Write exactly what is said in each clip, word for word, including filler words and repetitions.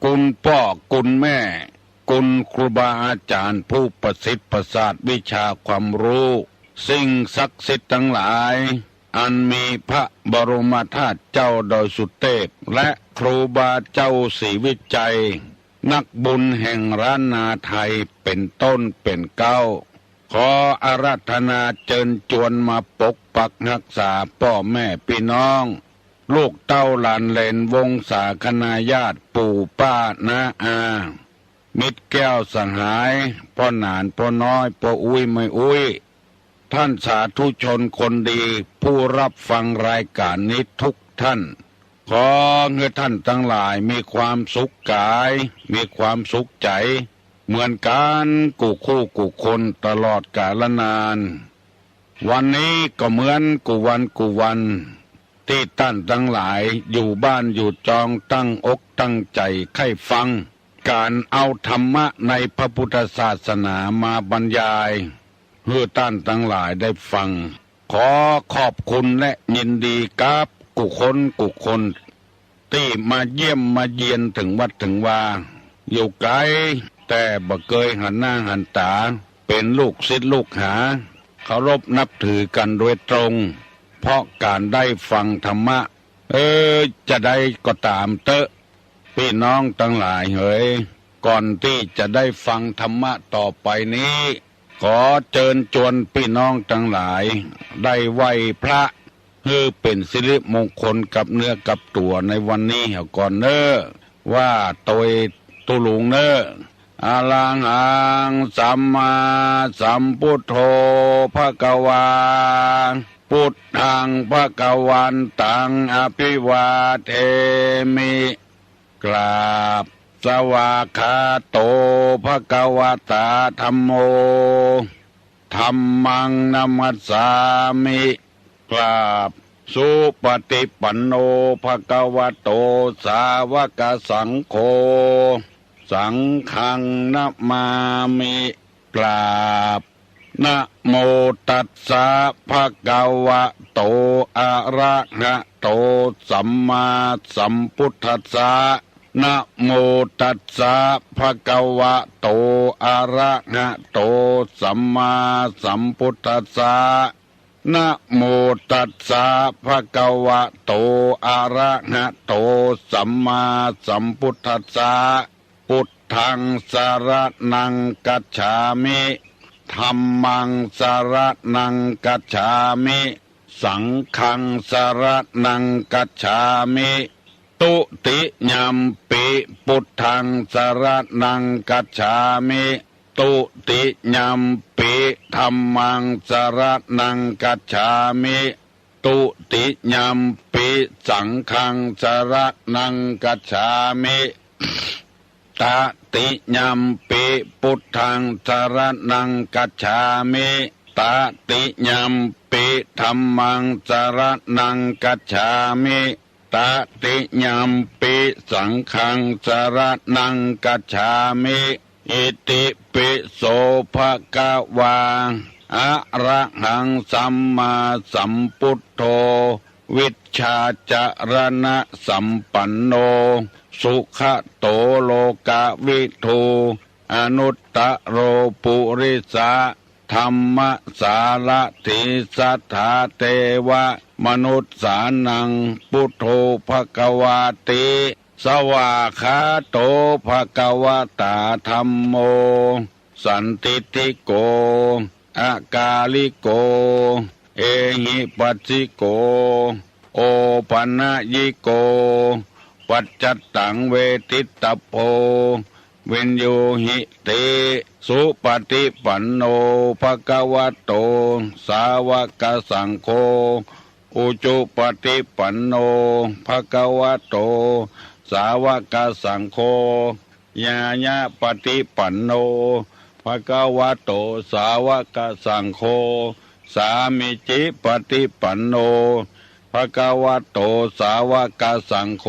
คุณป้อคุณแม่ คุณครูบาอาจ๋ารย์ผู้ประสิทธิ์ประสาทวิชาความฮู้ สิ่งศักดิ์สิทธิ์ตังหลาย อันมีพระบรมธาตุเจ้าดอยสุเตพ และครูบาเจ้าศรีวิชัย นักบุญแห่งล้านนาไทย เป๋นต้นเป๋นเกล้า ขออาราธนาเจิญจวนมาปกปักฮักษาป้อแม่ปี้น้อง ลูกเต้าหลานเหลนวงศาคณาญาติ ปู่ป้าน้าอา มิตรแก้วสหาย ป้อหนานป้อน้อย ป้ออุ๊ยแม่อุ๊ย ท่านสาธุชนคนดี ผู้รับฟังรายก๋านนี้ทุกท่าน ขอหื้อท่านตังหลายมีความสุขก๋าย มีความสุขใจ๋ เหมือนกั๋นกู้คู่กู้คนตลอดกาลนาน วันนี้ก็เหมือนกู้วันกู้วัน ตี้ต้านตังหลายอยู่บ้านอยู่จองตั้งอกตั้งใจ๋ใค่ฟัง ก๋านเอาธรรมะในพระพุทธศาสนามาบรรยาย หื้อต้านตังหลายได้ฟัง ขอขอบคุณและยินดีกับกู้คนกู้คน ตี้มาเยี่ยมมาเยียนเถิงวัดเถิงวา อยู่ไก๋ แต่บ่เกยหันหน้าหันต๋า เป๋นลูกศิษย์ลูกหา เคารพนับถือกั๋นโดยตรง เพราะก๋านได้ฟังธรรมะ เออ จะใดก็ต๋ามเต๊อะ ปี้น้องตังหลายเหย ก่อนตี้จะได้ฟังธรรมะต่อไปนี้ ขอเจิญจวนปี้น้องตังหลาย ได้ไหว้พระ หื้อเป๋นสิริมงคลกับเนื้อกับตั๋วในวันนี้เหียก่อนเน่อ ว่าโตยตุ๊ลุงเน่อ อะระหัง สัมมาสัมพุทโธ ภะคะวา พุทธัง ภะคะวันตัง อะภิวาเทมิ กราบ สวากขาโต ภะคะวะตา ธัมโม ธัมมัง นะมัสสามิ กราบ สุปฏิปันโน ภะคะวะโต สาวกสังโฆ สังฆัง นะมามิ กราบ นะโมตัสสะ ภะคะวะโต อะระหะโต สัมมาสัมพุทธัสสะ นะโมตัสสะ ภะคะวะโต อะระหะโต สัมมาสัมพุทธัสสะ นะโมตัสสะ ภะคะวะโต อะระหะโต สัมมาสัมพุทธัสสะ พุทธัง สะระณัง คัจฉามิ ธัมมัง สะระณัง คัจฉามิ สังฆัง สะระณัง คัจฉามิ ทุติยัมปิ พุทธัง สะระณัง คัจฉามิ ทุติยัมปิ ธัมมัง สะระณัง คัจฉามิ ทุติยัมปิ สังฆัง สะระณัง คัจฉามิ ตติยัมปิ พุทธัง สะระณัง คัจฉามิ ตติยัมปิ ธัมมัง สะระณัง คัจฉามิ ตติยัมปิ สังฆัง สะระณัง คัจฉามิ อิติปิโส ภะคะวา อะระหัง สัมมาสัมพุทโธ วิชชาจะระณะสัมปันโน สุขะโต โลกะวิทู อนุตตะโร ปุริสะ ธัมมะสารถี สัทธา เตวะ มนุสสานัง พุทโธ ภะคะวาติ สวากขาโต ภะคะวะตา ธัมโม สันทิฏฐิโก อะกาลิโก เอหิปัสสิโก โอปะนะยิโก ปัจจัตตัง เวทิตตัพโพ วินยูหิติ สุปฏิปันโน ภะคะวะโต สาวกสังโฆ อุจุปฏิปันโน ภะคะวะโต สาวกสังโฆ ญาณปฏิปันโน ภะคะวะโต สาวกสังโฆ สามีจิปฏิปันโน ภะคะวะโต สาวกสังโฆ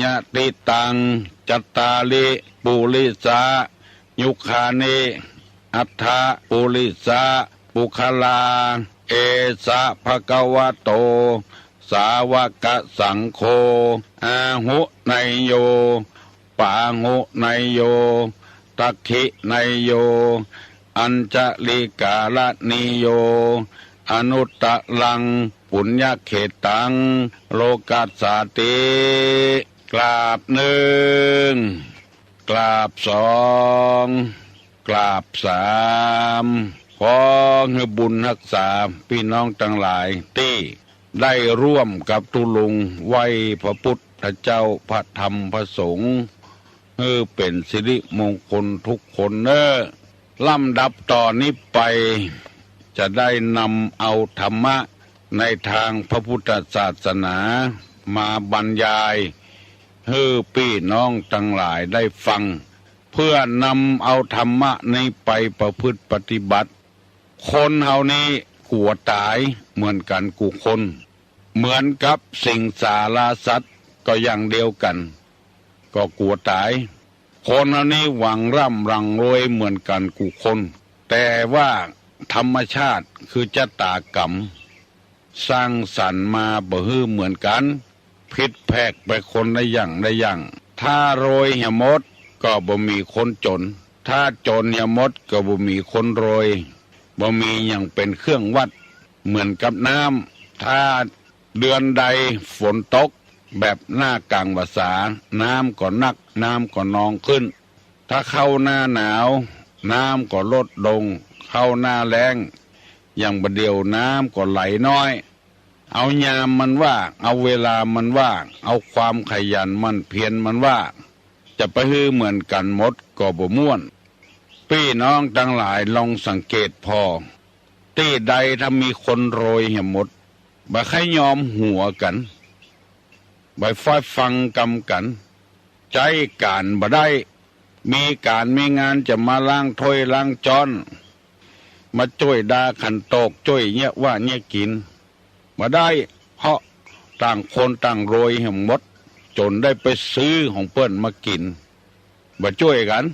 ยะติตัง จัตตาริ ปุริสะ ยุคคานิ อัฏฐปุริสะ ปุคคลา เอสะ ภะคะวะโต สาวกสังโฆ อาหุเนยโย ปาหุเนยโย ทักขิเนยโย อัญชลิกาลณีโย อนุตตรัง ปุญญเขตตัง โลกัสสาติ กราบหนึ่ง กราบสอง กราบสาม ขอหื้อบุญฮักษาปี้น้องตังหลายตี้ได้ร่วมกับตุ๊ลุงไหว้พระพุทธเจ้า พระธรรม พระสงฆ์หื้อเป๋นสิริมงคลทุกคนเน่อ ลำดับต่อนี้ไป จะได้นำเอาธรรมะในทางพระพุทธศาสนามาบรรยายหื้อปี้น้องตังหลายได้ฟัง เพื่อนำเอาธรรมะนี้ไปประพฤติปฏิบัติ คนเฮานี้กั๋วต๋ายเหมือนกั๋นกู้คน เหมือนกับสิงสาราสัตว์ก็อย่างเดียวกั๋น ก็กั๋วต๋าย คนเฮานี้หวังร่ำหวังรวยเหมือนกั๋นกู้คน แต่ว่าธรรมชาติคือชะตากรรม สร้างสรรค์มาบ่หื้อเหมือนกั๋น ผิดแผกไปคนละอย่างละอย่าง ถ้ารวยเหียหมดก็บ่มีคนจ๋น ถ้าจ๋นเหียหมดก็บ่มีคนรวย บ่มีหยังเป๋นเครื่องวัด เหมือนกับน้ำ ถ้าเดือนใดฝนตกแบบหน้ากลางพรรษา น้ำก็นัก น้ำก็นองขึ้น ถ้าเข้าหน้าหนาว น้ำก็ลดลง เข้าหน้าแล้ง อย่างบ่าเดี่ยวน้ำก็ไหลน้อย เอายามมันว่า เอาเวลามันว่า เอาความขยันหมั่นเพียรมันว่า จะไปหื้อเหมือนกั๋นหมดก็บ่ม่วน ปี้น้องตังหลายลองสังเกตผ่อ ตี้ใดถ้ามีคนรวยเหียหมด บ่ใค่ยอมหัวกั๋น บ่ใค่ฟังกำกั๋น ใจ๊ก๋านบ่ได้ มีก๋านมีงานจะมาล้างถ้วยล้างจ๊อน มาจ้วยดาขันโตก จ้วยเยียะว่าเยียะกิ๋น บ่ได้ เพราะต่างคนต่างรวยเหียหมด จ๋นได้ไปซื้อของเปิ้นมากิ๋น บ่จ้วยกั๋น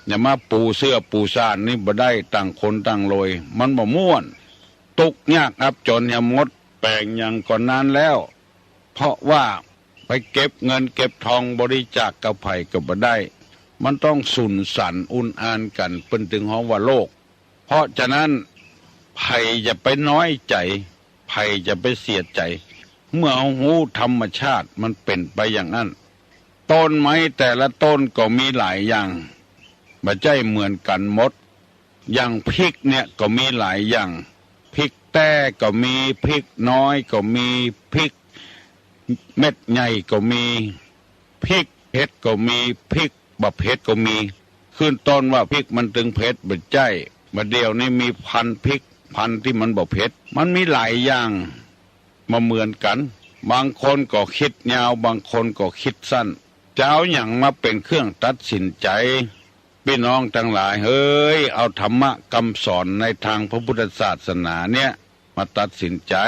จะมาปูเสื้อปูซ่านนี่บ่ได้ ต่างคนต่างรวย มันบ่ม่วน ตุ๊กยากอับจ๋นเหียหมด แป๋งหยังก็นานแล้ว เพราะว่าไปเก็บเงินเก็บทองบริจาคกับใผก็บ่ได้ มันต้องสุนสันอุนอานกั๋น เปิ้นตึงฮ้องว่าโลก เพราะฉะนั้น ใผจะไปน้อยใจ๋ ใผจะไปเสียใจ๋ เมื่อเฮาฮู้ธรรมชาติมันเป๋นไปอย่างนั้น ต้นไม้แต่ละต้นก็มีหลายอย่าง บ่ใจ้เหมือนกั๋นหมด อย่างพริกเนี่ยก็มีหลายอย่าง พริกแต้ก็มี พริกน้อยก็มี พริกเม็ดใหญ่ก็มี พริกเผ็ดก็มี พริกบ่เผ็ดก็มี ขึ้นต้นว่าพริกมันตึงเผ็ด บ่ใจ้ บ่าเดี่ยวนี้มีพันธุ์พริก พันธุ์ตี้มันบ่เผ็ด มันมีหลายอย่าง บ่เหมือนกั๋น บางคนก็กึ๊ดยาว บางคนก็กึ๊ดสั้น จะเอาหยังมาเป๋นเครื่องตัดสินใจ๋ ปี้น้องตังหลายเหย เอาธรรมะกำสอนในตางพระพุทธศาสนาเนี่ย มาตัดสินใจ๋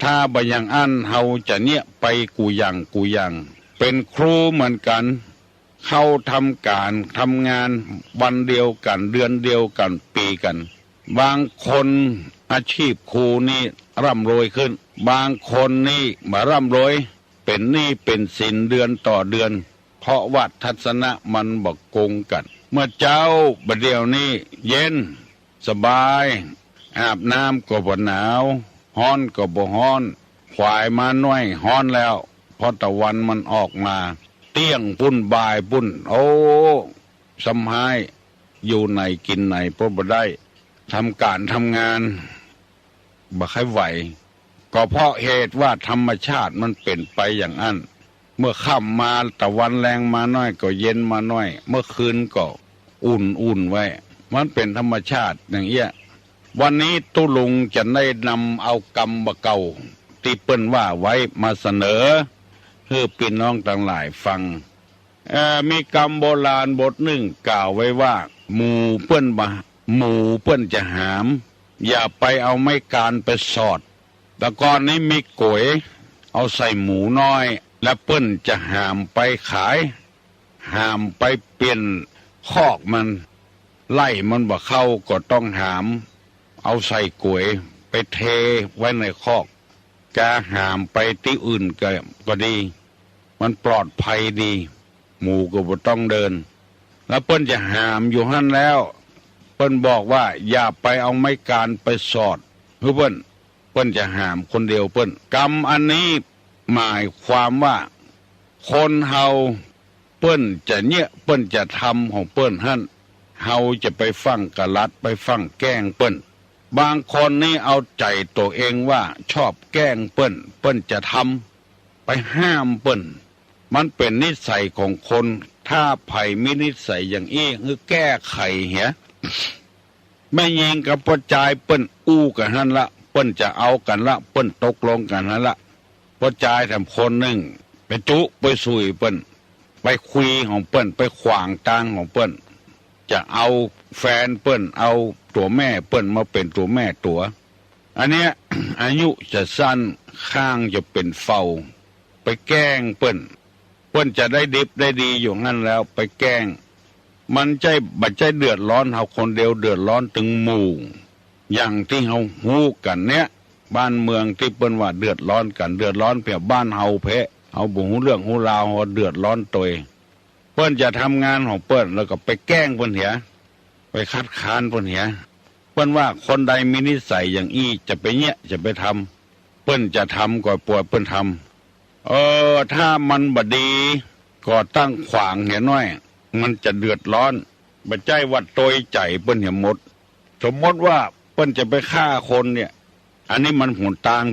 ถ้าบ่อย่างอั้นเฮาจะเยียะไปกู้อย่างกู้อย่าง เป๋นครูเหมือนกั๋น เข้าทำก๋านทำงานวันเดียวกั๋น เดือนเดียวกั๋น ปี๋กั๋น บางคนอาชีพครูนี่ร่ำรวยขึ้น บางคนนี่บ่ร่ำรวย เป๋นหนี้เป๋นสินเดือนต่อเดือน เพราะว่าทัศนะมันบ่กงกั๋น เมื่อเจ๊าบ่าเดี่ยวนี้เย็นสบาย อาบน้ำก็บ่หนาว ฮ้อนก็บ่ฮ้อน ขวายม้าน้อยฮ้อนแล้ว เพราะตะวันมันออกมา เตี้ยงปู้นบ่ายปู้น โอ้ ซ้ำฮ้าย อยู่ไหนกิ๋นไหนก็บ่ได้ ทำก๋านทำงานบ่ใค่ไหว ก็เพราะเหตุว่าธรรมชาติมันเป๋นไปอย่างอั้น เมื่อค่ำมาตะวันแลงมาน้อยก็เย็นมาน้อย เมื่อคืนก็อุ่นๆ ไว้ มันเป๋นธรรมชาติอย่างเอี้ย วันนี้ตุ๊ลุงจะได้นำเอากำบ่าเก่าตี้เปิ้นว่าไว้มาเสนอ หื้อปี้น้องตังหลายฟัง เอ่อ มีกำโบราณบทนึ่งกล่าวไว้ว่า หมูเปิ้นบ่า หมูเปิ้นจะหาม อย่าไปเอาไม้กานไปสอด แต่ก่อนนี้มีก๋วย เอาใส่หมูน้อย และเปิ้นจะหามไปขาย หามไปเปลี่ยนคอกมัน ไล่มันบ่เข้าก็ต้องหาม เอาใส่ก๋วยไปเทไว้ในคอก จะหามไปตี้อื่นก็ ก็ดี มันปลอดภัยดี หมู่ก็บ่ต้องเดิน แล้วเปิ้นจะห้ามอยู่หั้นแล้ว เปิ้นบอกว่าอย่าไปเอาไม้กานไปสอดหื้อเปิ้น เปิ้นจะห้ามคนเดียวเปิ้น กำอันนี้หมายความว่า คนเฮาเปิ้นจะเยียะ เปิ้นจะทำของเปิ้นหั้น เฮาจะไปฟั่งกะลัด ไปฟั่งแก้งเปิ้น บางคนนี่เอาใจ๋ตั๋วเองว่าชอบแก้งเปิ้น เปิ้นจะทำ ไปห้ามเปิ้น มันเป๋นนิสัยของคน ถ้าใผมีนิสัยอย่างอี้ หื้อแก้ไขเหีย แม่ญิงกับป้อจายเปิ้นอู้กั๋นหั้นละ เปิ้นจะเอากั๋นละ เปิ้นตกลงกั๋นหั้นละ ป้อจายแถมคนนึ่ง ไปจุไปสุยเปิ้น ไปคุยของเปิ้น ไปขวางตางของเปิ้น จะเอาแฟนเปิ้น เอาตั๋วแม่เปิ้นมาเป๋นตั๋วแม่ตั๋ว อันเนี้ย อายุจะสั้น ข้างจะเป๋นเฝ้า ไปแก้งเปิ้น เปิ้นจะได้ดิบได้ดีอยู่หั้นแล้ว ไปแก้ง มันใจ้ บ่ใจ้เดือดร้อนเฮาคนเดียว เดือดร้อนตึงหมู่ อย่างตี้เฮาฮู้กั๋นเนี้ย บ้านเมืองตี้เปิ้นว่าเดือดร้อนกั๋น เดือดร้อนเปียบบ้านเฮาแพ้ เฮาบ่ฮู้เรื่องฮู้ราว เฮาเดือดร้อนตวย เปิ้นจะทำงานของเปิ้น แล้วก็ไปแก้งเปิ้นเหีย ไปคัดค้านเปิ้นเหีย เปิ้นว่าคนใดมีนิสัยอย่างอี้ จะไปเยียะ จะไปทำ เปิ้นจะทำก็ปล่อยเปิ้นทำ เออ ถ้ามันบ่ดี ก็ตั้งขวางเหียน้อย มันจะเดือดร้อน บ่ใจ้ว่าตวยใจ๋เปิ้นเหียหมด สมมติว่าเปิ้นจะไปฆ่าคนเนี่ย อันนี้มันหนตาง